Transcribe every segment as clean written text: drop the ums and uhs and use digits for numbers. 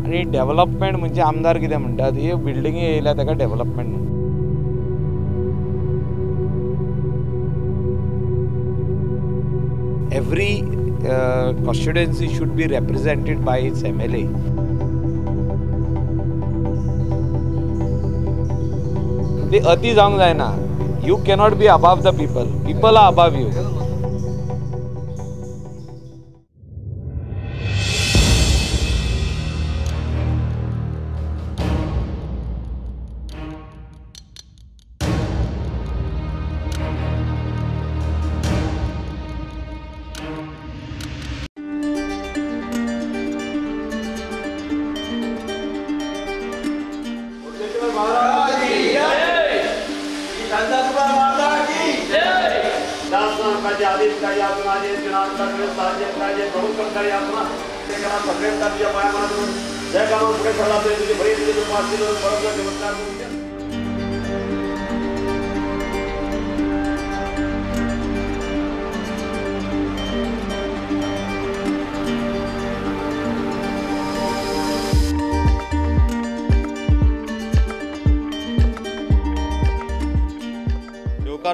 आनी डेवलपमेंट म्हणजे आमदार कितें म्हणटात, ह्यो बिल्डिंगी येयल्या ताका डेवलपमेंट म्हणटा. Every constituency should be represented by its MLA. ते अति जावंक जायना. You cannot be above the people. People are above you.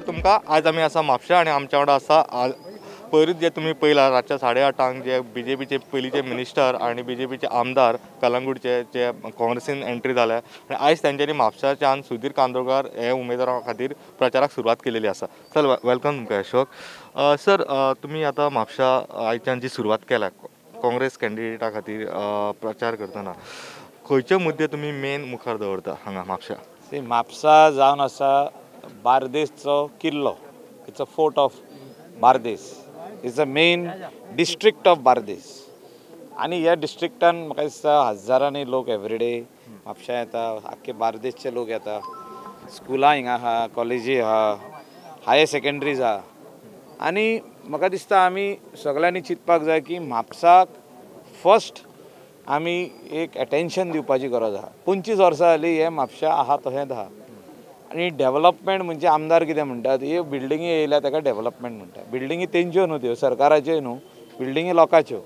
तुमकां आज आमी आसा म्हापशा आनी आमच्या वांगडा आसा पयरूच जे तुमी पळयला रातच्या 8:30 जे बी जे पीचे पयलींचे मिनिस्टर आनी बी जे पीचे आमदार कलंगूटचे जे काँग्रेसीन एंट्री जाल्या आनी आयज तेंच्यांनी म्हापशाच्यान सुधीर कांदोळकार हे उमेदवारा खातीर प्रचाराक सुरवात केलेली आसा. सर welcome तुमकां अशोक. सर तुमी आतां म्हापशा आयच्यान जी सुरवात केल्या काँग्रेस कॅन्डिडेटा खातीर प्रचार करतना खंयचे मुद्दे तुमी मेन मुखार दवरता हांगा म्हापशा? म्हापसा जावन आसा बार्देसचो किल्लो. It's a fort of Bardez. It's a main district of Bardez. आनी ह्या डिस्ट्रिक्टान म्हाका दिसता हजारांनी लोक एवरीडे म्हापशा येता, आख्खे बार्देसचे लोक येता. स्कुलां हिंगा आहा, कॉलेजी आहा, हायर सेकेंडरीज आहा. आनी म्हाका दिसता आमी सगळ्यांनी चिंतपाक जाय की म्हापसाक फर्स्ट आमी एक एटेन्शन दिवपाची गरज आहा. 25 वर्सां जालीं हें म्हापशा आहा तशेंच आहा. आनी डेवलपमेंट म्हणजे आमदार कितें म्हणटात, ह्यो बिल्डिंगी येयल्या ताका डेवलपमेंट म्हणटा. बिल्डिंगी तेंच्यो न्हू, त्यो सरकाराच्यो न्हू, बिल्डिंगी लोकांच्यो.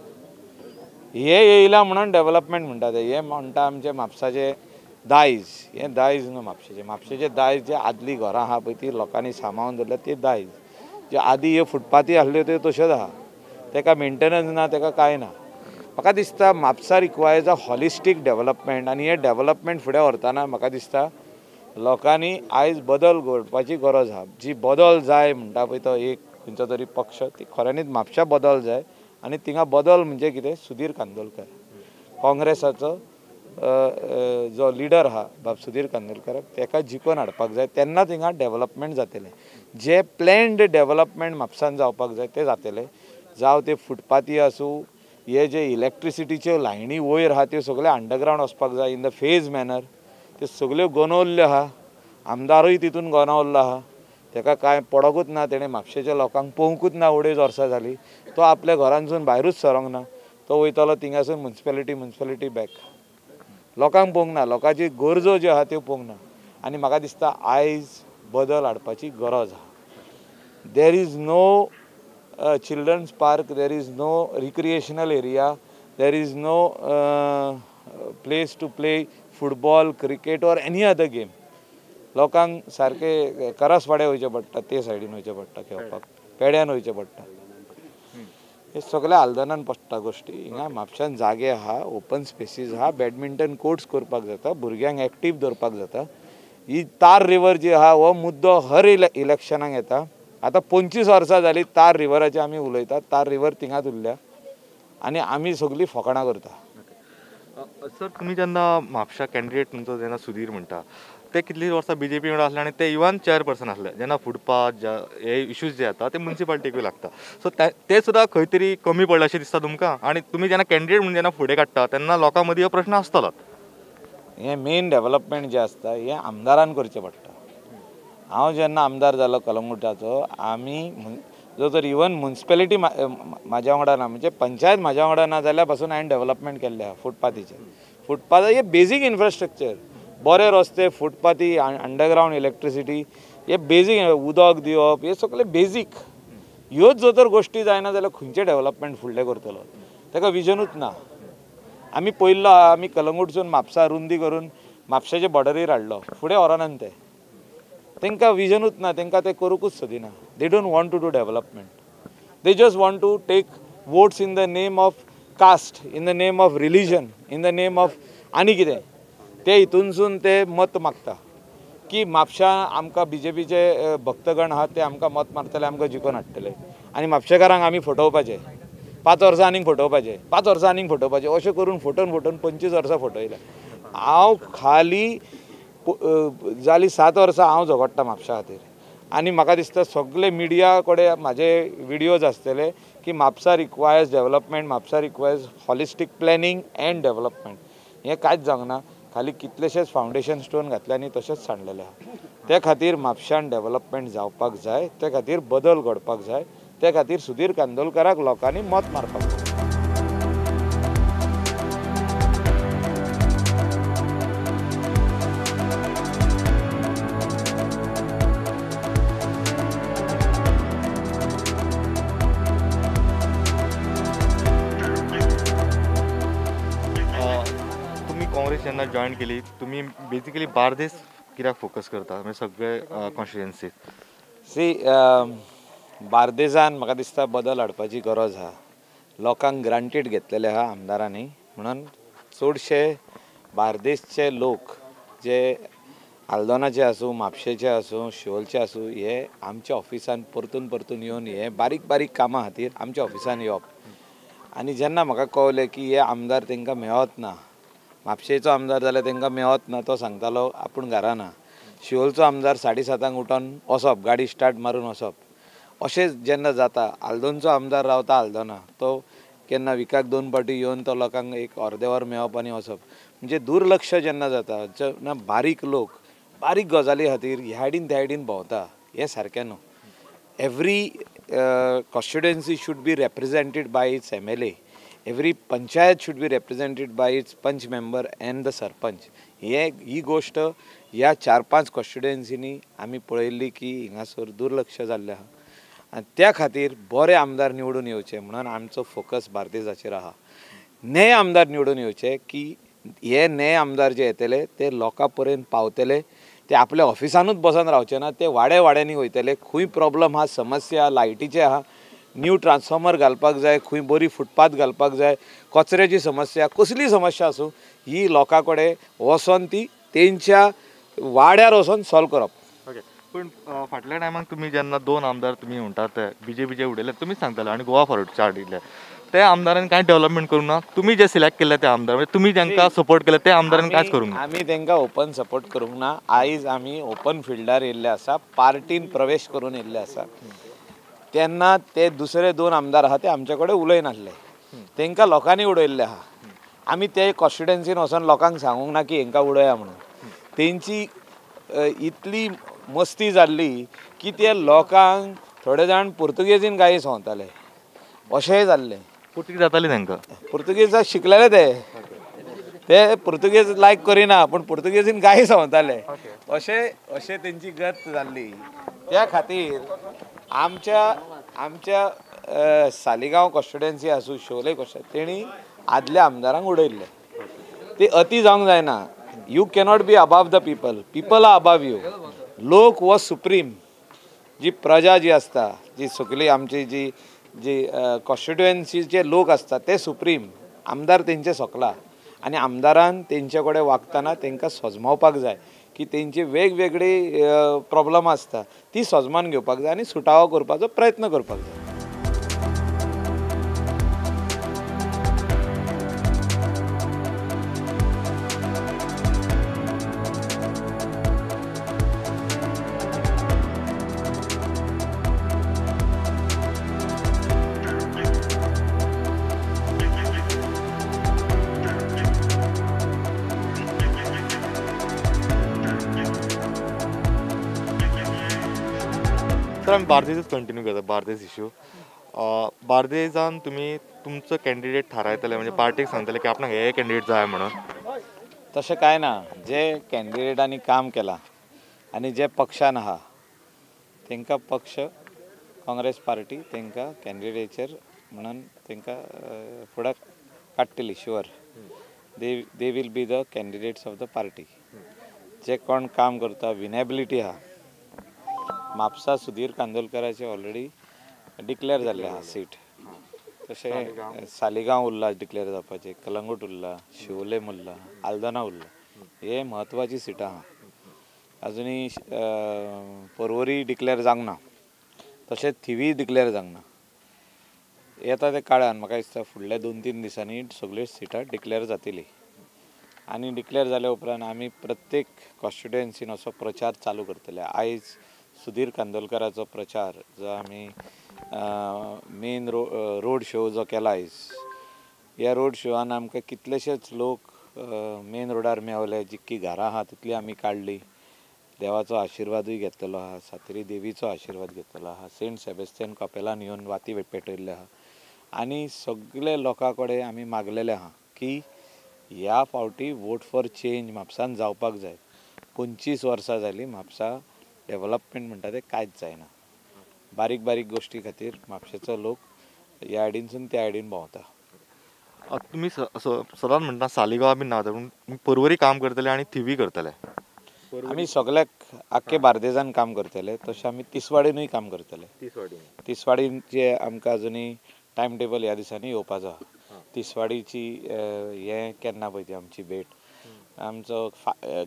हे येयला म्हणून डेवलपमेंट म्हणटा ते. हे म्हणटा आमचे म्हापसाचे दायज, हें दायज न्हू म्हापशेचें. म्हापशेचें दायज जे आदलीं घरां आहा पळय ती लोकांनी सांबाळून दवरल्या ती दायज. ज्यो आदीं ह्यो फुटपाथी आसल्यो त्यो तश्योच आहा, ताका मेंटेनन्स ना, ताका कांय ना. म्हाका दिसता Mapusa requires a holistic development. आनी हें डेवलपमेंट फुडें व्हरतना म्हाका दिसता लोकांनी आयज बदल घडपाची गरज आहा. जी बदल जाय म्हणटा पळय तो एक खंयचो तरी पक्ष, ती खऱ्यांनीच म्हापशा बदल जाय. आनी थिंगा बदल म्हणजे कितें, सुधीर कांदोळकर काँग्रेसाचो जो लिडर आहा बाब सुधीर कांदोळकर, ताका जिखोवन हाडपाक जाय. तेन्ना थिंगा डेवलपमेंट जातलें. जे प्लॅन्ड डेवलपमेंट म्हापसान जावपाक जाय तें जातलें. जावं ते फुटपाथी आसूं, हे जे इलेक्ट्रिसिटीच्यो लायनी वयर आहा त्यो सगळ्यो अंडरग्रावंड वचपाक जाय इन the phase manner. त्यो सगळ्यो गणवल्ल्यो आहा, आमदारूय तितून गणवल्लो आहा, ताका कांय पडोकूच ना, तेणें म्हापशेच्या लोकांक पळोवंकूच ना. 2.5 वर्सां जालीं तो आपल्या घरांसून भायरूच सरोंक ना. तो वयतलो थिंगासून मुन्सिपेलिटी मुन्सिपेलिटी बॅक. लोकांक पळोवंक ना, लोकांची गरजो ज्यो आहा त्यो पळोवंक ना. आनी म्हाका दिसता आयज बदल हाडपाची गरज आहा. There is no children's park, there is no recreational area, there is no place to play football, cricket or any other game. लोकांक सारके करासवाडे वयचें पडटा, ते सायडीन वयचें पडटा खेळपाक, पेड्यान वयचें पडटा. हे सगळे आल्दनान पडटा गोश्टी. हिंगा म्हापशान जागे आहा, ओपन स्पेसीस आहा, बॅडमिंटन कोर्ट्स करपाक जाता, भुरग्यांक एक्टीव दवरपाक जाता. ही तार रिवर जी आहा हो मुद्दो हर इलेक्शनाक येता. आतां 25 वर्सां जालीं तार रिवराचे आमी उलयतात. तार रिवर थिंगाच उरल्या आनी आमी सगळीं फकाणां करता. सर तुमी जेन्ना म्हापशा कॅन्डिडेट तुमचो जेन्ना सुधीर म्हणटा ते कितलीं वर्सां बी जे पी वांगडा आसले आनी ते इवन चेअरपर्सन आसले. जेन्ना फुटपाथ हे इश्यूज जे येता ते मुन्सिपालिटीकूय लागता. सो ते सुद्दां खंय तरी कमी पडले अशें दिसता तुमकां? आनी तुमी जेन्ना कॅन्डिडेट म्हणून जेन्ना फुडें काडटा तेन्ना लोकां मदीं हो प्रश्न आसतलोच. हें मेन डेवलपमेंट जें आसता हें आमदारान करचें पडटा. हांव जेन्ना आमदार जालो कलंगूटाचो, आमी जो तर इवन मुन्सिपेलिटी म्हाज्या वांगडा ना, म्हणजे पंचायत म्हाज्या वांगडा ना जाल्यार पासून हांवें डेवलपमेंट केल्लें आहा फुटपाथीचें. फुटपाथ हे बेजीक इन्फ्रास्ट्रक्चर, बरे रस्ते, फुटपाथी, अंडरग्रावंड इलेक्ट्रिसिटी, हे बेजीक, उदक दिवप, हे सगळे बेजीक. ह्योच जर तर गोश्टी जायना जाल्यार खंयचें डेवलपमेंट फुडलें करतलो? ताका विजनूच ना. आमी पयल्लो आमी कलंगूटसून म्हापसा रुंदी करून म्हापशेचे बॉर्डरीर हाडलो, फुडें व्हरनात ते. तांकां विजनूच ना, तांकां ते करूंकूच सोदिना. They don't want to do development, they just want to take votes in the name of caste, in the name of religion, in the name of आनी कितें. ते हितूनसून ते मत मागता की म्हापशा आमकां बीजेपीचे भक्तगण आहात ते आमकां मत मारतले, आमकां जिखोवन हाडटले आनी म्हापशेकारांक आमी फटोवपाचे, 5 वर्सां आनीक फटोवपाचे, 5 वर्सां आनीक फटोवपाचे, अशें करून फटोवन फटोवन 25 वर्सां फटयले. हांव खाली जाली 7 वर्सां हांव झगडटा म्हापशा खातीर आनी म्हाका दिसता सगळे मिडिया कडेन म्हाजे विडियोज आसतले की Mapusa requires development, Mapusa requires holistic planning and development. हें कांयच जावंक ना. खाली कितलेशेच फावंडेशन स्टोन घातले आनी तशेंच सांडलेले आहा. त्या खातीर म्हापशान डेव्हलपमेंट जावपाक जाय, त्या खातीर बदल घडपाक जाय, त्या खातीर सुधीर कांदोळकराक लोकांनी मत मारपाक जाय. जेन्ना जॉयन केली तुमी बेजिकली बार्देस कित्याक फोकस करता, म्हणजे सगळे कॉन्स्टिट्युएन्सीज? सी, बार्देसान म्हाका दिसता बदल हाडपाची गरज आहा. लोकांक ग्रांटेड घेतलेले आहा आमदारांनी, म्हणून चडशे बार्देसचे लोक जे आल्दोनाचे आसूं, म्हापशेचे आसूं, शिवोलचे आसूं, हे आमच्या ऑफिसान परतून परतून येवन हे बारीक बारीक कामां खातीर आमच्या ऑफिसान येवप. आनी जेन्ना म्हाका कळ्ळें की हे आमदार तांकां मेळत ना, म्हापशेचो आमदार जाल्यार तांकां मेळत ना, तो सांगतालो आपूण घरा ना, शिवोलचो आमदार 7:30 उठोन वचप, गाडी स्टार्ट मारून वचप, अशें जेन्ना जाता. आल्दोनचो आमदार रावता आल्दोना, तो केन्ना विकाक 2 फावटी येवन तो लोकांक एक अर्दे वर मेळप आनी वचप. म्हणजे दुर्लक्ष जेन्ना जाता, जेन्ना बारीक लोक बारीक गजाली खातीर ह्या सायडीन त्या सायडीन भोंवता, हें सारकें न्हू. Every constituency should be represented by its MLA, every panchayat should be represented by its panch member and the sarpanch. हे ही गोश्ट ह्या 4-5 कॉन्स्टिट्युएन्सीनी आमी पळयल्ली की हिंगासर दुर्लक्ष जाल्लें आहा आनी त्या खातीर बरे आमदार निवडून येवचे म्हणून आमचो फोकस बार्देसाचेर आहा. ने आमदार निवडून येवचे की हे ने आमदार जे येतले ते लोकां पर्यंत पावतले, ते आपल्या ऑफिसानूच बसून रावचे ना, ते वाडे वाड्यांनी वयतले. खंय प्रॉब्लम आहा, समस्या लायटीचे आहा, न्यू ट्रान्सफॉर्मर घालपाक जाय, खंय बरी फुटपाथ घालपाक जाय, कचऱ्याची समस्या, कसली समस्या आसूं, ही लोकां कडेन वचोन ती तेंच्या वाड्यार वचोन सॉल्व करप. ओके, पूण फाटल्या टायमाक तुमी जेन्ना 2 आमदार तुमी म्हणटात ते बीजेपीचे उडयले, तुमीच सांगताले आनी गोवा फॉरवर्डचे हाडिल्ले, ते आमदारान कांय डेव्हलपमेंट करूंक ना. तुमी जे सिलेक्ट केल्ले ते आमदार, म्हणजे तुमी तांकां सपोर्ट केले ते आमदारान कांयच करूंक ना. आमी तांकां ओपन सपोर्ट करूंक ना. आयज आमी ओपन फिल्डार येयल्ले आसा, पार्टीन प्रवेश करून येयल्ले आसा. तेन्ना ते दुसरे 2 आमदार आहा ते आमचे कडेन उलयनासले, तांकां लोकांनी उडयल्ले आहा. आमी ते कॉन्स्टिट्युएन्सीन वचोन लोकांक सांगूंक ना की हेंकां उडया म्हणून. तेंची इतली मस्ती जाल्ली की ते लोकांक थोडे जाण पुर्तुगेजीन गाळी संवताले, अशेंय जाल्लें. पुर्तुगेज जाताली तांकां, पुर्तुगेज शिकलेले ते, ते पुर्तुगेज लायक करिना पूण पुर्तुगेजीन गाळी संवताले, अशें अशें तेंची गत जाल्ली. त्या खातीर आमच्या आमच्या सालिगांव कॉन्स्टिट्युएन्सी आसूं, शिवोले कॉन्स्टिट्युएन्सी, तेणी आदल्या आमदारांक उडयल्ले. ते अती जावंक जायना. You cannot be above the people, people are above you. लोक हो सुप्रीम, जी प्रजा जी आसता, जी सगळी आमची जी जी कॉन्स्टिट्युएन्सीचे लोक आसता ते सुप्रीम, आमदार तेंचे सोंकला आनी आमदारान तेंचे कडेन वागतना तेंकां सोजमावपाक जाय की तेंची वेगवेगळी प्रॉब्लम आसता ती सोजमान घेवपाक जाय आनी सुटावो करपाचो प्रयत्न करपाक जाय. तर आमी बार्देजच कंटिन्यू करता. बार्देज इश्यू, बार्देजान तुमी तुमचो कॅन्डिडेट थारायतले, म्हणजे पार्टीक सांगतले की आपणाक हे कॅन्डिडेट जाय म्हणून? तशें कांय ना. जे कॅन्डिडेटांनी काम केलां आनी जे पक्षान आहा तांकां पक्ष काँग्रेस पार्टी तांकां कॅन्डिडेचेर म्हणून तांकां फुडें काडटली sure. They will be the candidates of the party. जे कोण काम करता विनेबिलिटी आहा. म्हापसा सुधीर कांदोलकराचे ऑलरेडी डिक्लेअर जाल्ले आहा सीट. तशें सालिगांव उरला डिक्लेअर जावपाचें, कलंगूट उरला, शिवोलेम उरला, आल्दोना उरला. हे म्हत्वाची सिटां आहा. अजुनूय पर्वरी डिक्लेअर जावंक ना, तशेंच थिवी डिक्लेअर जावंक ना. येता त्या काळान म्हाका दिसता फुडल्या 2-3 दिसांनी सगळ्यो सिटां डिक्लेअर जातली आनी डिक्लेअर जाल्या उपरांत आमी प्रत्येक कॉन्स्टिट्युएन्सीन असो प्रचार चालू करतले. आयज सुधीर कांदोलकराचो प्रचार जो आमी मेन रोड शो जो केला आयज, ह्या रोड शोआन आमकां कितलेशेच लोक मेन रोडार मेवले. जितकी घरां आहा तितली आमी काडली. देवाचो आशिर्वादूय घेतलेलो आहा, सातेरी देवीचो आशिर्वाद घेतलेलो आहा, सेंट सेबेस्तियन कपेलान येवन वाती पेटयल्ले आहा आनी सगळे लोकां कडेन आमी मागलेले आहा की ह्या फावटी वोट फॉर चेंज म्हापसान जावपाक जाय. 25 वर्सां जालीं म्हापसा डेवलपमेंट म्हणटा तें कांयच जायना. बारीक बारीक गोश्टी खातीर म्हापशेचो लोक ह्या आयडीनसून त्या आयडीन भोंवता. तुमी सदांच म्हणटा सालिगांव बी ना, पूण पर्वरी काम करतले आनी थिवी करतले. आमी सगळ्याक आख्खे बार्देजान काम करतले, तशें आमी तिसवाडीनूय काम करतले. तिसवाडीचे आमकां अजुनूय टायम टेबल ह्या दिसांनी येवपाचो आहा. तिसवाडीची हें केन्ना पळय ती आमची भेट. आमचो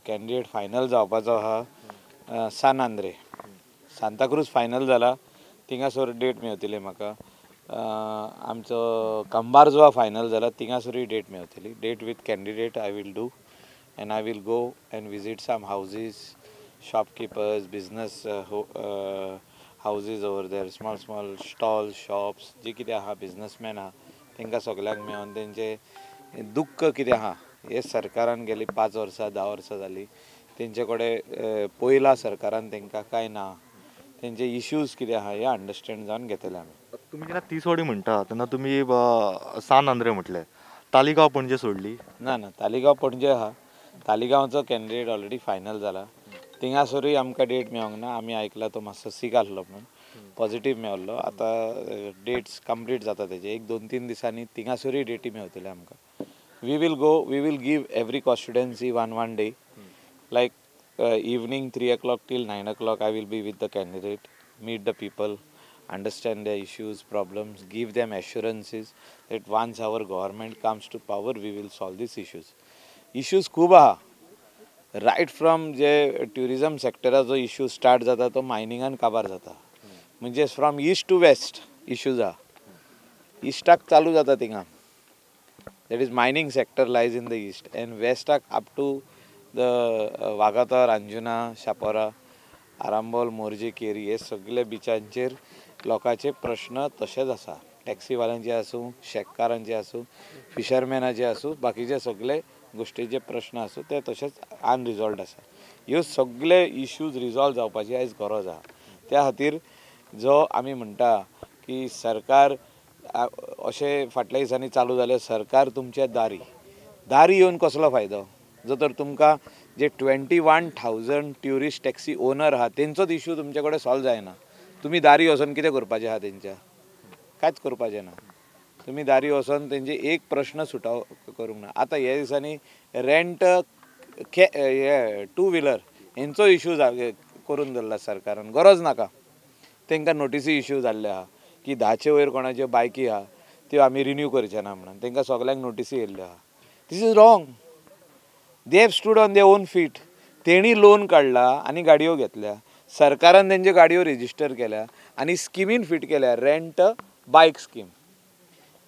कॅन्डिडेट फायनल जावपाचो आहा सान आंद्रे, सांताक्रूज फायनल जाला, थिंगासर डेट मेवतली म्हाका. आमचो कंबारजुआ फायनल जाला, थिंगासरूय date मेवतली. Date with candidate I will do and I will go and visit some houses, shopkeepers, business houses over there, small small stalls, shops, जे कितें आहा बिजनसमॅन आहा तांकां सगल्यांक मेळोन तेंचें दुख्ख कितें आहा हे सरकारान गेली 5 वर्सां 10 वर्सां जालीं तेंचे कडेन पयला सरकारान तांकां कांय ना, तेंचे इश्यूज कितें आहा हे अंडरस्टँड जावन घेतले आमी. तुमी जेन्ना तिसवाडी म्हणटा तेन्ना तुमी सान आंद्रे म्हटलें, तालिगांव पणजे सोडली ना? ना, तालिगांव पणजे आहा. तालिगांवचो कॅन्डिडेट ऑलरेडी फायनल जाला, थिंगासरूय आमकां डेट मेळोंक ना. आमी आयकला तो मातसो सीक आसलो म्हणून पॉझिटीव मेळिल्लो. आतां डेट्स कंप्लीट जाता तेजे, 1-2-3 दिसांनी थिंगासरूय डेटी मेवतले आमकां. We will go, we will give every constituency one day, like evening 3 o'clock till 9 o'clock I will be with the candidate, meet the people, understand their issues, problems, give them assurances that once our government comes to power we will solve these issues. Issues खूब आहा, right from जे tourism सेक्टराचो issue start जाता तो मायनिंगान काबार जाता, म्हणजे from east to west issues आहा. इस्टाक चालू जाता थिंगा, that is mining sector lies in the east, and वेस्टाक up to the Vagator, Anjuna, Chapora, Arambol, Morjim, Keri हे सगळे बिचांचेर लोकांचे प्रश्न तशेच आसा. टॅक्सीवाल्यांचे आसूं, शेतकारांचे आसूं, फिशरमॅनाचे आसूं, बाकीचे सगळे गोश्टीचे प्रश्न आसूं ते तशेच अनरिजॉल्वड आसा. ह्यो सगळे इश्यूज रिजॉल्व जावपाची आयज गरज आहा. त्या खातीर जो आमी म्हणटा की सरकार अशें फाटल्या दिसांनी चालू जालें, सरकार तुमच्या दारी दारी येवन कसलो फायदो जो तर तुमकां जे 21,000 ट्युरिस्ट टॅक्सी ओनर आहा तेंचोच इश्यू तुमचे कडेन सॉल्व जायना. तुमी दारी वचोन कितें करपाचें आहा तेंच्या? कांयच करपाचें ना. तुमी दारी वचोन तेंचे एक प्रश्न सुटाव करूंक ना. आतां ह्या दिसांनी रेंट हे टू व्हिलर हेंचो इश्यू करून दवरला सरकारान. गरज नाका, तांकां नोटिसी इश्यू जाल्ले आहा की 10 वयर कोणाच्यो बायकी आहा त्यो आमी रिन्यू करचे ना म्हणून तांकां सगल्यांक नोटिसी येयल्ल्यो आहा. This is wrong. They have stood on their own feet. तेणी लोन काडला आनी गाडयो घेतल्या, सरकारान तेंच्यो गाडयो रेजिस्टर केल्या आनी स्किमीन फिट केल्या, रेंट बायक स्कीम.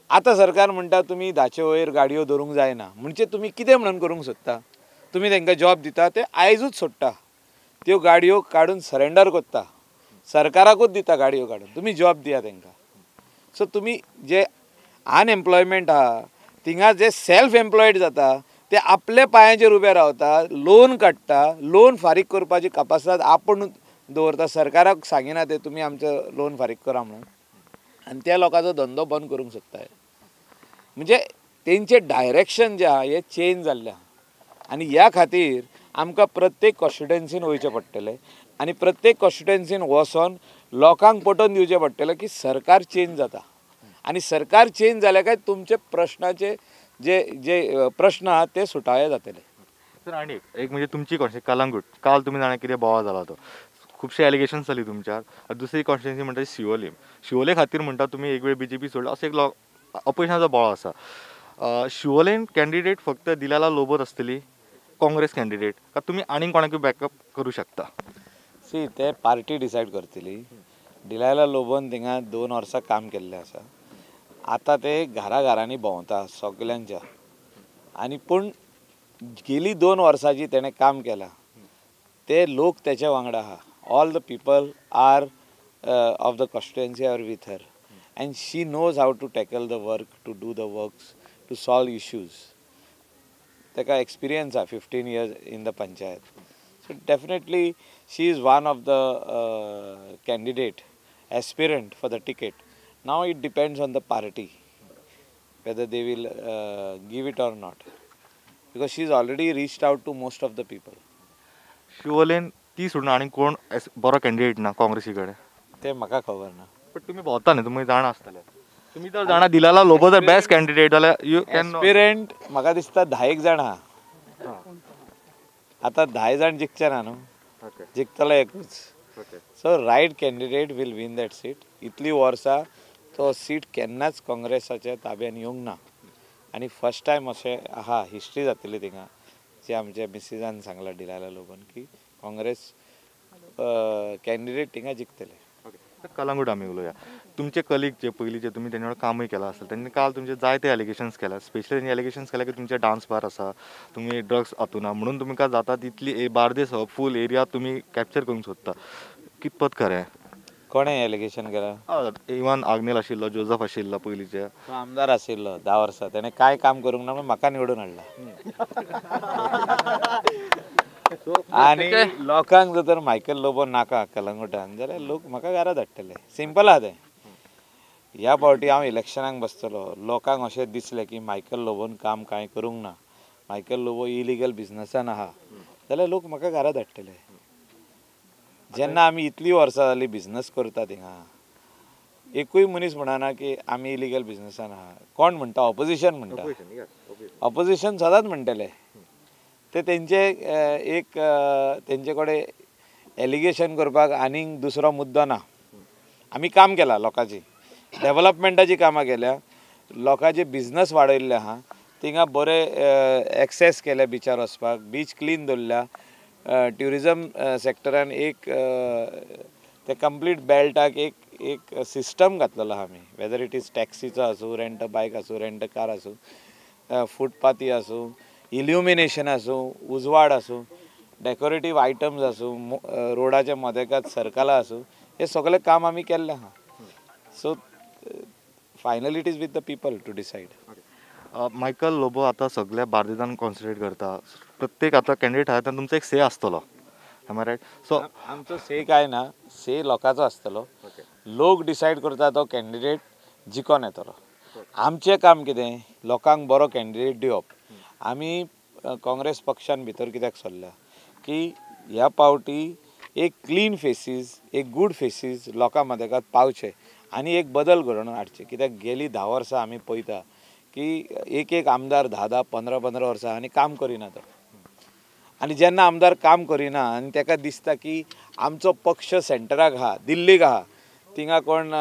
आतां सरकार म्हणटा तुमी 10 वयर गाडयो दवरूंक जायना, म्हणजे तुमी कितें म्हणून करूंक सोदता? तुमी तांकां जॉब दिता, ते आयजूच सोडटा, त्यो गाडयो काडून सरेंडर करता, सरकाराकूच दिता गाडयो काडून, तुमी जॉब दिया तांकां. सो तुमी जे अनएम्प्लॉयमेंट आहा थिंगा जे सेल्फ एम्प्लॉयड जाता ते आपल्या पांयाचेर उबे रावता, लोन काडटा, लोन फारीक करपाची कापास्ताद आपूण दवरता, सरकाराक सांगिना ते तुमी आमचें लोन फारीक करा म्हणून, आनी त्या लोकांचो धंदो बंद करूंक सोदता. म्हणजे तेंचें डायरेक्शन जें आहा हें चेंज जाल्लें आहा आनी ह्या खातीर आमकां प्रत्येक कॉन्स्टिट्युएन्सीन वयचें पडटलें आनी प्रत्येक कॉन्स्टिट्युएन्सीन वचोन लोकांक पटोवन दिवचें पडटलें की सरकार चेंज जाता आनी सरकार चेंज जालें काय तुमचे प्रश्नाचे जे जे प्रश्न आहा ते सुटावे जातले. सर आनी एक म्हणजे तुमची कॉन्स्टिट्युएन्सी कलंगूट, काल तुमी जाणा कितें बोवाळ जाला तो, खुबशे एलिगेशन्स जाली तुमच्यार. दुसरी कॉन्स्टिट्युएन्सी म्हणटा शिवोले, शिवोले खातीर म्हणटा तुमी एक वेळ बीजेपी सोडला, असो एक ऑपोजिशनाचो बोवाळ आसा. शिवोलेन कॅन्डिडेट फक्त दिलाला लोबोत आसतली काँग्रेस कॅन्डिडेट, का तुमी आनीक कोणाकूय बॅकअप करूं शकता? सी ते पार्टी डिसायड करतली. डिलायला लोबोन थिंगा 2 वर्सां काम केल्लें आसा, आतां ते घरा घरांनी भोंवता सगल्यांच्या, आनी पूण गेली 2 वर्सां जी तेणें काम केलां ते लोक तेच्या वांगडा आहा. All the people are of the constituency are with her and she knows how to tackle the work, to do the works, to solve issues. ताका एक्सपिरियन्स आहा 15 years in the panchayat. So definitely she is one of the candidate aspirant for the ticket. Now it depends on the party whether they will give it or not, because she is already reached out to most of the people. शिवोलेन ती सोडून आनी कोण बरो candidate ना काँग्रेसी कडेन ते म्हाका खबर ना, बट तुमी भोंवता न्ही, तुमी जाणा आसतले, तुमी जर जाणा दिलाला लोबो जर बेस्ट कॅन्डिडेट जाल्यार you can. Aspirant म्हाका दिसता 10 जाण आहा, आतां 10 जाण जिखचे ना न्हू, जिखतलो एकूच. So right candidate will win that seat. इतली वर्सां तो सीट केन्नाच काँग्रेसाच्या ताब्यान येवंक ना, आनी फर्स्ट टायम अशें आहा, हिस्ट्री जातली थिंगा, जे आमच्या मिसिजान सांगलां डिलायला लोबोन की काँग्रेस कॅन्डिडेट थिंगा जिखतले. कलंगूट आमी उलोवया, तुमचे कलीग जे पयलींचे तुमी तेंच्या वांगडा कामूय केलां आसतलें, तेंणी काल तुमचे जायते एलिगेशन्स केल्या, स्पेशली तेंणी एलिगेशन्स केल्या की तुमचे डान्स बार आसा, तुमी ड्रग्स हातून म्हणून तुमकां जाता तितली बार्देस हो फूल एरिया तुमी कॅप्चर करूंक सोदता, कितपत खरें? कोणें एलिगेशन केलां? इवन आग्नेल आशिल्लो, जोजफ आशिल्लो पयलींचे, तो आमदार आशिल्लो 10 वर्सां, तेणें कांय काम करूंक ना म्हणून म्हाका निवडून हाडला. आनी लोकांक जर तर मायकल लोबो नाका कलंगुटान जाल्यार लोक म्हाका घरा धाडटले, सिंपल आहा तें. ह्या फावटी हांव इलेक्शनाक बसतलो, लोकांक अशें दिसलें की मायकल लोबोन काम कांय करूंक ना, मायकल लोबो इलिगल बिजनसान आहा, जाल्यार लोक म्हाका घरा धाडटले. जेन्ना आमी इतलीं वर्सां जालीं बिजनस करता थिंगा, एकूय मनीस म्हणना की आमी इलिगल बिजनसान आहा. कोण म्हणटा? ऑपोजिशन म्हणटा. ऑपोजिशन सदांच म्हणटले, ते तेंचे एक तेंचे कडेन एलिगेशन करपाक आनीक दुसरो मुद्दो ना. आमी काम केलां, लोकांची डेवलपमेंटाची कामां केल्या, लोकांचे बिजनस वाडयल्ले आहा, थिंगा बरे एक्सेस केले बिचार वचपाक, बीच क्लीन दवरल्या, ट्युरिजम सेक्टरान एक ते कंप्लीट बेल्टाक एक एक सिस्टम घातलेलो आहा आमी, वेदर it is टॅक्सीचो आसूं, रेंट बायक आसूं, रेंट कार आसूं, फुटपाथी आसूं, इल्युमिनेशन आसूं, उजवाड आसूं, डेकोरेटीव आयटम्स आसूं, रोडाच्या मदेकात सर्कलां आसूं, हे सगळें काम आमी केल्लें आहा. So finally it is with the people to decide. Michael Lobo आतां सगळ्या बार्देजान कॉन्सन्ट्रेट करता, प्रत्येक आतां कॅन्डिडेट आहा तुमचो एक से आसतलो, एम I right? सो आमचो से कांय ना, से लोकांचो आसतलो, लोक डिसायड करता तो कॅन्डिडेट जिखोन येतलो. आमचें काम कितें, लोकांक बरो कॅन्डिडेट दिवप. आमी काँग्रेस पक्षान भितर कित्याक सरल्या की ह्या पावटी एक क्लीन फेसीस, एक गूड फेसीस लोकां मदेकात पावचे आनी एक बदल घडोवन हाडचे. कित्याक गेली 10 वर्सां आमी पळयता की एक एक आमदार 10 10 15 15 वर्सां आनी काम करिना तो, आनी जेन्ना आमदार काम करिना आनी ताका दिसता की आमचो पक्ष सेंटराक आहा, दिल्लीक आहा, थिंगा कोण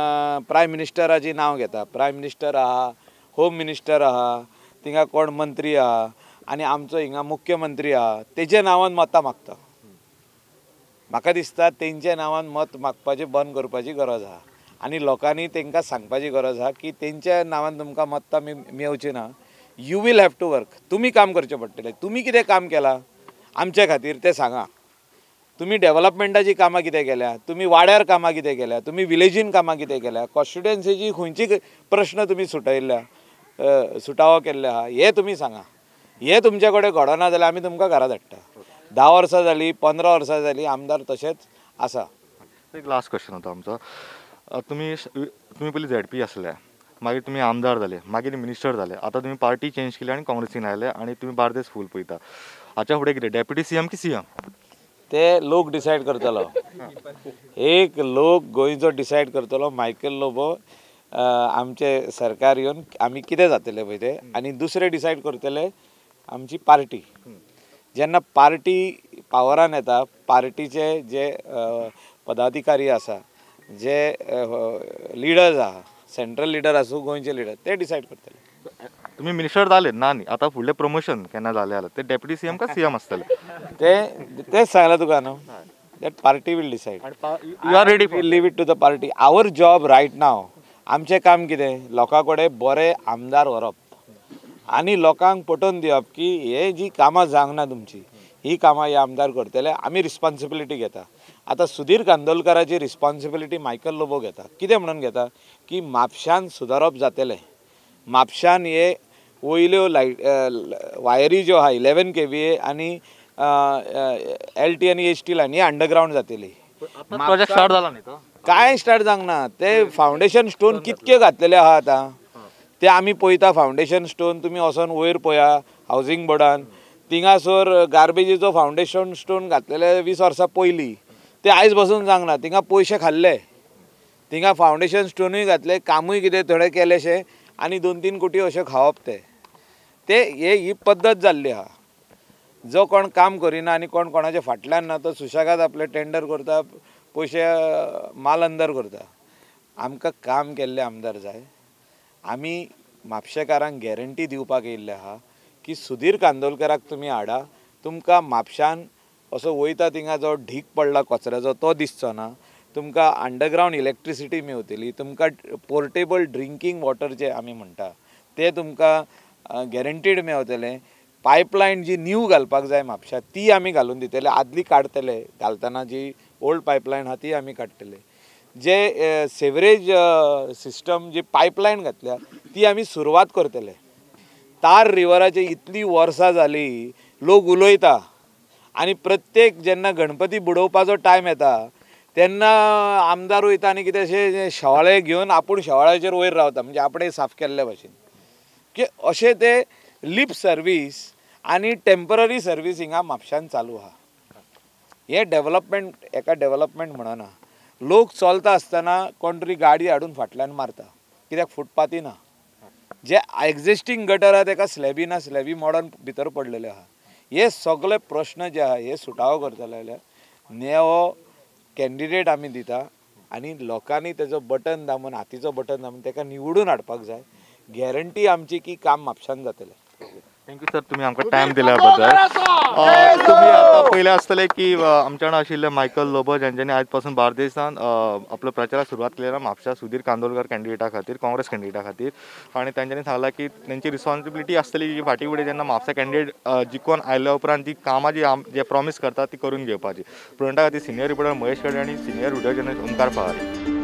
प्रायम मिनिस्टराची नांव घेता, प्रायम मिनिस्टर आहा, होम मिनिस्टर आहा, थिंगा कोण मंत्री आहा आनी आमचो हिंगा मुख्यमंत्री आहा, तेजे नांवान मतां मागता. म्हाका दिसता तेंच्या नांवान मत मागपाचें बंद करपाची गरज आहा आनी लोकांनी तांकां सांगपाची गरज आहा की तेंच्या नांवान तुमकां मतां मेवची ना. You will have to work, तुमी काम करचें पडटलें. तुमी कितें काम केलां आमचे खातीर तें सांगा, तुमी डेवलपमेंटाची कामां कितें केल्या, तुमी वाड्यार कामां कितें केल्या, तुमी विलेजीन कामां कितें केल्या, कॉन्स्टिट्युएन्सीची खंयची प्रश्न तुमी सुटयल्ल्या, सुटावो केल्ले आहा, हें तुमी सांगा. हें तुमचे कडेन घडना जाल्यार आमी तुमकां घरा धाडटा. 10 वर्सां जालीं, 15 वर्सां जालीं, आमदार तशेंच आसा. एक लास्ट क्वेश्चन होता आमचो, तुमी तुमी पयलीं झेडपी आसले, मागीर तुमी आमदार जाले, मागीर मिनिस्टर जाले, आतां तुमी पार्टी चेंज केली आनी काँग्रेसीन आयले आनी तुमी बार्देस फूल पळयता, हाच्या फुडें कितें, डेप्युटी सीएम की सीएम? ते लोक डिसायड करतलो, एक लोक गोंयचो डिसायड करतलो. मायकल लोबो आमचे सरकार येवन आमी कितें जातलें पळय तें, आनी दुसरें डिसायड करतले आमची पार्टी. जेन्ना पार्टी पावरान येता, पार्टीचे जे पदाधिकारी आसा, जे लिडर्स आहा, सेंट्रल लिडर आसूं गोंयचे लिडर, ते डिसायड करतले. तुमी मिनिस्टर जाले ना न्ही, आतां फुडलें प्रमोशन केन्ना जालें जाल्यार ते डेप्युटी सीएम काय सीएम आसतले? तेच सांगलां तुका न्हू, that party will decide. You are ready? Leave it to the party. Our job right now, आमचें काम कितें, लोकां कडेन बरे आमदार व्हरप आनी लोकांक पटोवन दिवप की हे जी कामां जावंक ना तुमची, ही कामां हे आमदार करतले, आमी रिस्पॉन्सिबिलिटी घेता. आतां सुधीर कांदोलकाराची रिस्पॉन्सिबिलिटी मायकल लोबो घेता. कितें म्हणून घेता की म्हापशान सुदारप जातलें, म्हापशान हे वयल्यो लायट वायरी ज्यो आहा 11 kVA आनी LT आनी HT line ही अंडरग्रावंड जातली. प्रोजेक्ट स्टार्ट जाला न्ही तो? कांय स्टार्ट जावंक ना. ते फावंडेशन स्टोन कितके घातलेले आहा आतां ते आमी पळयता. फावंडेशन स्टोन तुमी वचोन वयर पळया हावजींग बोर्डान, थिंगासर गार्बेजीचो फावंडेशन स्टोन घातलेले 20 वर्सां पयलीं, ते आयज बसून जावंक ना. थिंगा पयशे खाल्ले, थिंगा फावंडेशन स्टोनूय घातले, कामूय कितें थोडें केलेशें आनी 2-3 कोटी अशें खावप. ते ते ही पद्दत जाल्ली आहा. जो कोण काम करिना आनी कोण कोणाच्या फाटल्यान ना तो सुशेगाद आपले टेंडर करता, पयशे माल अंदर करता. आमकां काम केल्ले आमदार जाय. आमी म्हापशेकारांक गॅरंटी दिवपाक येयल्ले आहा की सुधीर कांदोलकाराक तुमी हाडा, तुमकां म्हापशान असो वयता थिंगा जो ढीक पडला कचऱ्याचो तो दिसचो ना, तुमकां अंडरग्रावंड इलेक्ट्रिसिटी मेवतली, तुमकां पोर्टेबल ड्रिंकींग वॉटर जे आमी म्हणटा ते तुमकां गॅरंटीड मेवतलें. पायपलायन जी न्यू घालपाक जाय म्हापश्या ती आमी घालून दितले, आदली काडटले, घालतना जी ओल्ड पायपलायन आहा ती आमी काडटले. जे सेवरेज सिस्टम जी पायपलायन घातल्या ती आमी सुरवात करतले. तार रिवराचे इतली वर्सां जाली लोक उलयता आनी प्रत्येक जेन्ना गणपती बुडोवपाचो टायम येता तेन्ना आमदार वयता आनी कितें अशें शेवाळे घेवन आपूण शेवाळ्याचेर वयर रावता, म्हणजे आपणें साफ केल्ले भाशेन की अशें ते लिप सर्वीस आनी टेम्पररी सर्वीस हिंगा म्हापशान चालू आहा. हे डेवलपमेंट एका डेवलपमेंट म्हणना. लोक चलता आसतना कोण तरी गाडी हाडून फाटल्यान मारता, कित्याक फुटपाथी ना. जे एग्जिस्टींग गटर आहा तेका स्लॅबी ना, स्लॅबी मोडून भितर पडलेले आहा. हे सगळे प्रश्न जे आहा हे सुटावो करतले जाल्यार नेवो कॅन्डिडेट आमी दिता आनी लोकांनी तेजो बटन दामून, हातीचो बटन दामून तेका निवडून हाडपाक जाय. गॅरंटी आमची की काम म्हापशान जातलें. Thank you sir, तुम्ही आमकां टायम दिल्या बद्दल. तुम्ही आतां पयलें आसतलें की आमच्या वांगडा आशिल्ले मायकल लोबो ज्यांच्यानी आयज पासून बार्देसान आपलो प्रचाराक सुरवात केली ना म्हापशा सुधीर कांदोलकर कॅन्डिडेटा खातीर, काँग्रेस कॅन्डिडेटा खातीर. आनी तांच्यांनी सांगलां की तेंची रिस्पॉन्सिबिलिटी आसतली की फाटीं फुडें जेन्ना म्हापसा कॅन्डिडेट जिखोवन आयल्या उपरांत ती कामां जी जे प्रॉमीस करता ती करून घेवपाची. प्रुडंटा खातीर सिनियर रिपोर्टर महेश कडे आनी senior video journalist Omkar Pawar.